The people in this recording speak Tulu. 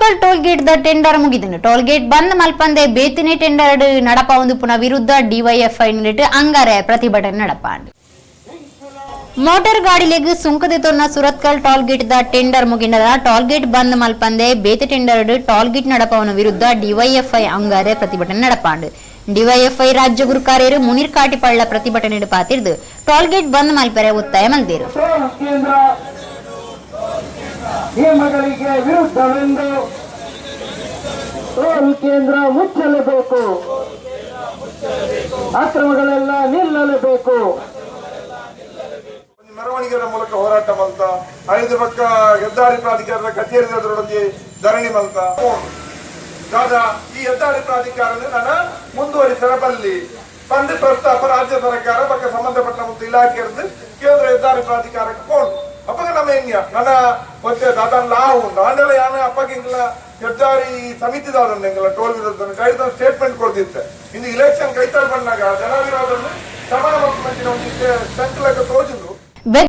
ಸುರತ್ಕಲ್ ಟೋಲ್ ಗೇಟ್ ದ ಟೆಂಡರ್ ಮುಗಿದಿನ. ಟೋಲ್ ಗೇಟ್ ಬಂದ್ ಮಲ್ಪಂದೆ ಬೇತಿನೇ ಟೆಂಡರ್ ನಡಪಾವೊಂದುಪ್ಪುನ ವಿರುದ್ಧ ಡಿವೈಎಫ್ಐ ನಿಲೆಟ್ ಅಂಗಾರೆ ಪ್ರತಿಭಟನೆ ನಡಪಾಂಡ್. ಮೋಟಾರ್ ಗಾಡಿಲೆಗ್ ಸುಂಕ ದೆತೊನ್ನ ಸುರತ್ಕಲ್ ಟೋಲ್ ಗೇಟ್ ದ ಟೆಂಡರ್ ಮುಗಿಂಡದ ಟೋಲ್ ಗೇಟ್ ಬಂದ್ ಮಲ್ಪಂದೆ ಬೇತೆ ಟೆಂಡರ್ ಟೋಲ್ ಗೇಟ್ ನಡಪಾವನ ವಿರುದ್ಧ ಡಿವೈಎಫ್ಐ ಅಂಗಾರೆ ಪ್ರತಿಭಟನೆ ನಡಪಾಂಡ್. ಡಿವೈಎಫ್ಐ ರಾಜ್ಯ ಗುರುಕಾರ್ಯರು ಮುನಿರ್ ಕಾಟಿಪಳ್ಳ ಪ್ರತಿಭಟನೆ ಪಾತಿರ್ದು ಟೋಲ್ ಗೇಟ್ ಬಂದ್ ಮಲ್ಪೆರೆ ಒತ್ತಾಯ ಮಲ್ದೇರು. ಟೋಲ್ ಕೇಂದ್ರ ನಿಯಮಗಳಿಗೆ ವಿರುದ್ಧವೆಂದು ಟೋಲ್ ಕೇಂದ್ರ ಮುಚ್ಚಲೇಬೇಕು, ಅಕ್ರಮಗಳೆಲ್ಲ ನಿಲ್ಲಲೇಬೇಕು. ಒಂದು ಮೆರವಣಿಗೆಯ ಮೂಲಕ ಹೋರಾಟ ಮಲ್ತ, ಐದು ಪಕ್ಕ ಹೆದ್ದಾರಿ ಪ್ರಾಧಿಕಾರದ ಕಚೇರಿ ಎದುರೊಂದು ಧರಣಿ ಮಲ್ತ. ದಾದಾ, ಈ ಹೆದ್ದಾರಿ ಪ್ರಾಧಿಕಾರ ನನ್ನ ಮುಂದುವರಿಸರ ಬಲ್ಲಿ ಪಂದ್ ಪ್ರಸ್ತಾಪ ರಾಜ್ಯ ಸರ್ಕಾರ ಬೊಕ್ಕ ಸಂಬಂಧಪಟ್ಟ ಮತ್ತು ಇಲಾಖೆಯದ್ದು ಕೇಂದ್ರ ಹೆದ್ದಾರಿ ಪ್ರಾಧಿಕಾರಕ್ಕೆ ಪೋಂಡು. ಅಪ್ಪಗ ನಮ್ಮ ಹೆಂಗ್ಯ ನನ್ನ ಮತ್ತೆ ದಾದಾ ಲಾ ಉಂಡು ಆಂಡಲ ಯಾನ ಅಪ್ಪಗೆ ಇಂಗ್ಲ ಹೆದ್ದಾರಿ ಸಮಿತಿದಾದ ಎಂಗ್ಲ ಟೋಲ್ ವಿರೋಧ ಕೈದ ಸ್ಟೇಟ್ಮೆಂಟ್ ಕೊಡ್ತಿತ್ತೆ. ಇಂದು ಇಲೆಕ್ಷನ್ ಕೈತಾಲ್ ಬಂದಾಗ ಜನ ವಿರೋಧವನ್ನು ಸಮಾನ ಮಂಚಿನ ಒಂದು ಸ್ಟಂಟ್ ಲೆಕ್ಕ ತೋಜುಂಡು.